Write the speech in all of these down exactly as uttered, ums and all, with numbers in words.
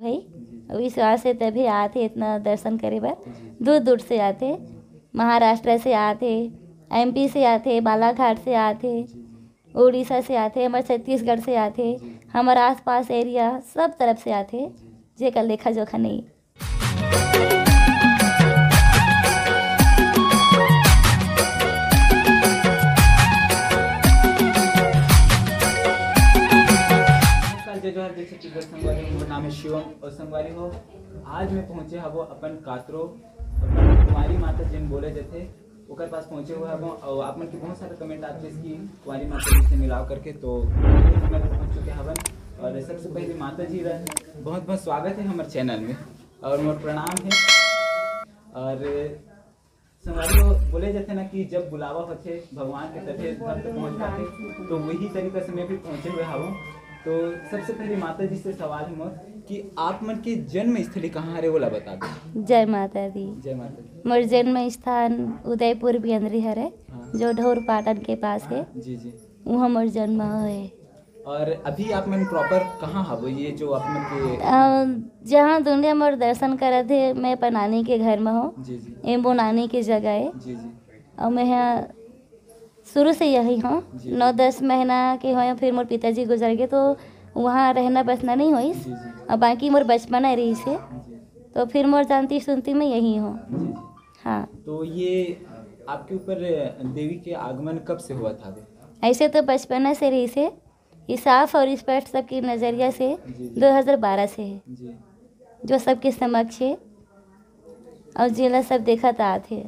भाई, विश्वास हे तभे आथे इतना दर्शन करे बर। दूर दूर से आथे, महाराष्ट्र से आथे, एमपी से आथे, बालाघाट से आथे, उड़ीसा से आथे, हमर छत्तीसगढ़ से आथे, हमर आसपास एरिया सब तरफ से आथे, जेकर लेखा जोखा नहीं। नमस्कार, जय जोहार, जय छत्तीसगढ़ संगवारी हो, मोर नाम है शिवम और संगवारी हो, आज मैं पहुंचे हवो अपन कातरो, अपन कुंवारी माता जिन बोले जाथे, ओकर पास पहुंचे हुए हवो और आप मन के बहुत सारे कमेंट आते हैं कि कुंवारी माता जी से मिलाव करके, तो मैं पहुंच चुके हवन। और सबसे पहले माता जी ला बहुत बहुत स्वागत है हमारे चैनल में और मोर प्रणाम है। और संगवारी हो, बोले जाथे ना कि जब बुलावा होथे भगवान के, तभे भक्त पहुंच पाथे। तो वही तरीका से मैं भी पहुंचे हुए हवं। तो सबसे पहले माता जी से सवाल है मोर कि आप मन के जन्म स्थली कहाँ हरे, ओला बता दो। जय माता दी। जय माता दी। मोर जन्म स्थान उदयपुर बियंदरी हरे, हाँ। जो ढोर पाटन के पास है। जी जी। वहाँ मोर जन्म है। और अभी आप मन प्रॉपर कहाँ हवो, ये जो आप मन के? अ, जहाँ दुनिया मोर दर्शन करत हे, मैं अपन नानी के घर में हूँ। जी जी। एम्बो नानी के जगह है। जी जी। और मैं यहाँ शुरू से यही हूँ। जी। नौ दस महीना के होए, फिर मोर पिताजी गुजर गए, तो वहाँ रहना बसना नहीं होइस। जी जी। और बाकी मोर बचपना रही से, जी। तो फिर मोर जानती सुनती मैं यही हूँ। जी जी। हाँ। तो ये आपके ऊपर देवी के आगमन कब से हुआ था? ऐसे तो बचपना से रही से, ये साफ और स्पष्ट सबके नजरिया से जी, जी। दो हज़ार बारह से है, जी। जो सबके समक्ष है और जेला सब देखत आत है।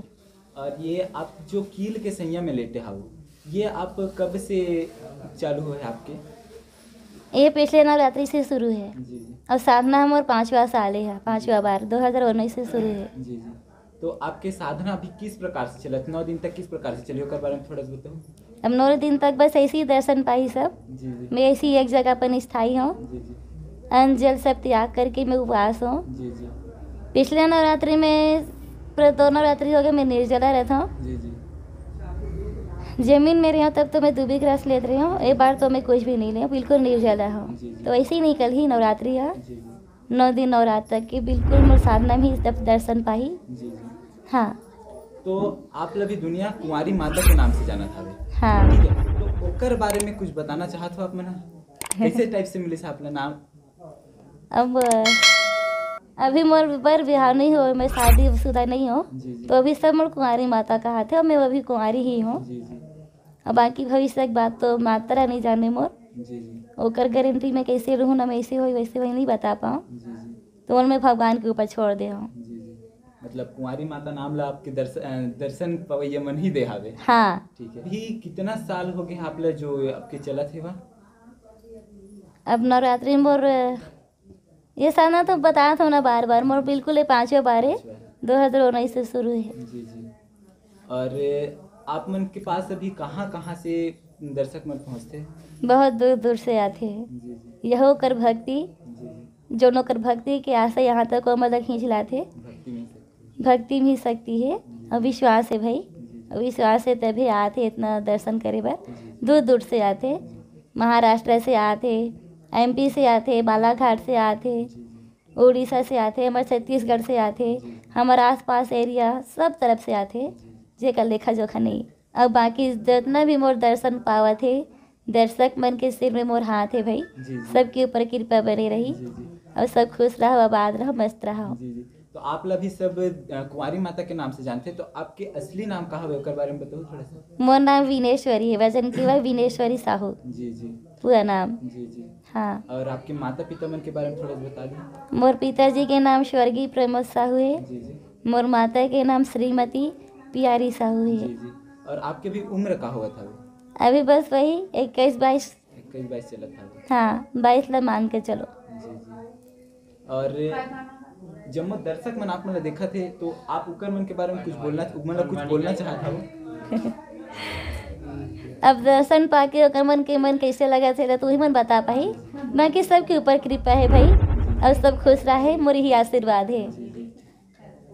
और ये आप जो कील के सैया में लेटे हाउ, ये आप कब से चालू हुए आपके? ये पिछले नवरात्रि से शुरू है जी, जी। और साधना हमर पांचवा साल है, पांचवा बार दो हज़ार उन्नीस से शुरू है। जी, जी। तो आपके साधना अभी किस प्रकार से चलत, नौ दिन तक किस प्रकार से चली, ओकर बारे में थोड़ा सा बताओ। अब नौ दिन तक बस ऐसे ही दर्शन पाई सब। जी, जी। मैं ऐसी एक जगह पर स्थायी हूँ। जी, जी। अन्न जल सब त्याग करके मैं उपवास हूँ। जी, जी। पिछले नवरात्रि में, पूरा दो नवरात्रि हो गए, मैं निर्जला रहता हूँ। जी, जी। जमीन में रही हूँ तब तो मैं दूबी ग्रास लेत रही हूँ, एक बार तो मैं कुछ भी नहीं ले हूँ, बिल्कुल निर्जला हूँ। जी, जी। तो ऐसे ही निकल ही नवरात्रि है, जी, जी। नौ दिन नवरात्र के बिल्कुल मोर साधना में ही तब दर्शन पाही। जी, जी। हाँ। तो आप ला भी दुनिया कुंवारी माता के नाम से जानत हवे। हाँ। ठीक है, तो ओकर बारे में कुछ बताना चाहत हो आप मन? कैसे टाइप से मिलिस आप ला नाम? अब अभी मोर बर बिहाव नहीं हो, मैं शादीशुदा नहीं हूँ, जी, जी। तो अभी सब मोर कुंवारी माता कहाथे और मैं अभी कुंवारी ही हूँ। जी, जी। अब बाकी भविष्य की बात तो माता रानी जाने मोर, जी, जी। ओकर गारंटी मैं कैसे रहूँ ना, मैं ऐसे होई वैसे होई नहीं बता पाऊँ, जी, जी। तो वो मैं भगवान के ऊपर छोड़ दे हूँ। जी, जी। मतलब कुंवारी माता नाम ला आपके दर्श-, अ, दर्शन पवैया मन ही दे हावे। हाँ। ठीक है। अभी कितना साल हो गए आप ला जो आपके चलत हे बा? अब नवरात्रि में मोर, ये साल ना तो बता था ना बार बार, मोर बिल्कुल ये पांचवा बार है, अच्छा। दो हज़ार उन्नीस से शुरू है। जी, जी। और आप मन के पास अभी कहाँ कहाँ से दर्शक मन पहुँचते? बहुत दूर दूर से आते हैं। जी, जी। यह ओकर भक्ति, जी, जी। जोन ओकर भक्ति के आशा यहाँ तक ओमन ला खींच लाथे। भक्ति में शक्ति। भक्ति में शक्ति है जी। और विश्वास है भाई, जी, जी। और विश्वास है तभी आते इतना दर्शन करे बर। जी, जी। दूर दूर से आते, जी। महाराष्ट्र से आते, एमपी से आते, बालाघाट से आते, जी, जी। उड़ीसा से आथे, हमर छत्तीसगढ़ से आथे, जी। हमर आसपास एरिया सब तरफ से आथे, जी। जेकर लेखा जोखा नहीं। अब बाकी जितना भी मोर दर्शन पावत हे, दर्शक मन के सिर में मोर हाथ है भाई, जी, जी। सबके ऊपर कृपा बने रही जी, जी। और सब खुश रहो, आबाद रहो, मस्त रहो। जी, जी। तो आप ला भी सब, अ, कुंवारी माता के नाम से जानते, तो आपके असली नाम का हवे, ओकर बारे में बताओ थोड़ा सा। मोर नाम विनेश्वरी है, वजन की वह विनेश्वरी साहू। जी, जी। पूरा नाम। जी, जी। हाँ। और आपके माता पिता मन के बारे में थोड़ा सा बता दें। मोर पिताजी के नाम स्वर्गीय प्रमोद साहू है। जी, जी। मोर माता के नाम श्रीमती प्यारी साहू है। जी, जी। और आपके भी उम्र का हुआ था? अभी बस वही इक्कीस बाईस। इक्कीस बाईस चलत था। हाँ, बाईस ला मान के चलो। जी, जी। और जम्मो दर्शक मन आप मन ला देखत हे, तो आप उकर मन के बारे में कुछ बोलना, उमन ला कुछ बोलना चाहत हव? अब दर्शन पाके ओकर मन के मन कैसे लगत हे, तो उही मन बता पाही। बाकी सबके ऊपर कृपा है भाई, और सब खुश रहे, मोर ही आशीर्वाद है।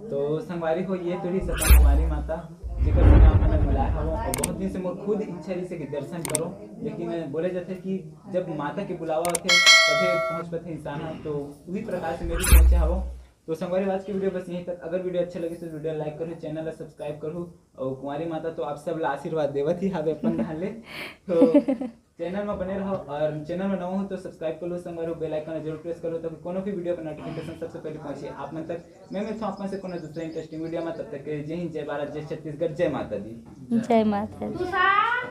तो संगवारी हो, ये तो ही सपन कुमारी माता, जेकर संग आप मन बुलाए हवो, और बहुत दिन से मोर खुद इच्छा रहिसे कि दर्शन करो, लेकिन बोले जाथे कि जब माता के बुलावा होथे, तभे पहुंच पाथे इंसान ह। तो उही प्रकार से मैं भी पहुंचे हवो। तो संगवारी, आज की वीडियो बस यहीं तक। अगर वीडियो अच्छा लगे तो वीडियो लाइक करो, चैनल ला सब्सक्राइब करो, और कुंवारी माता तो आप सब ला आशीर्वाद देवत ही हावे अपन डाल ले। तो चैनल में बने रहो, और चैनल में नवा हो तो सब्सक्राइब कर लो संगवारी, बेल आइकन जरूर प्रेस कर लो, ताकि कोनो भी वीडियो का नोटिफिकेशन सबसे पहले पहुंचे आप मन तक। मैं मिलता हूं आप मन से कोनो दूसरे इंटरेस्टिंग वीडियो में। तब तक के लिए जय हिंद, जय भारत, जय छत्तीसगढ़, जय माता दी। जय माता दी।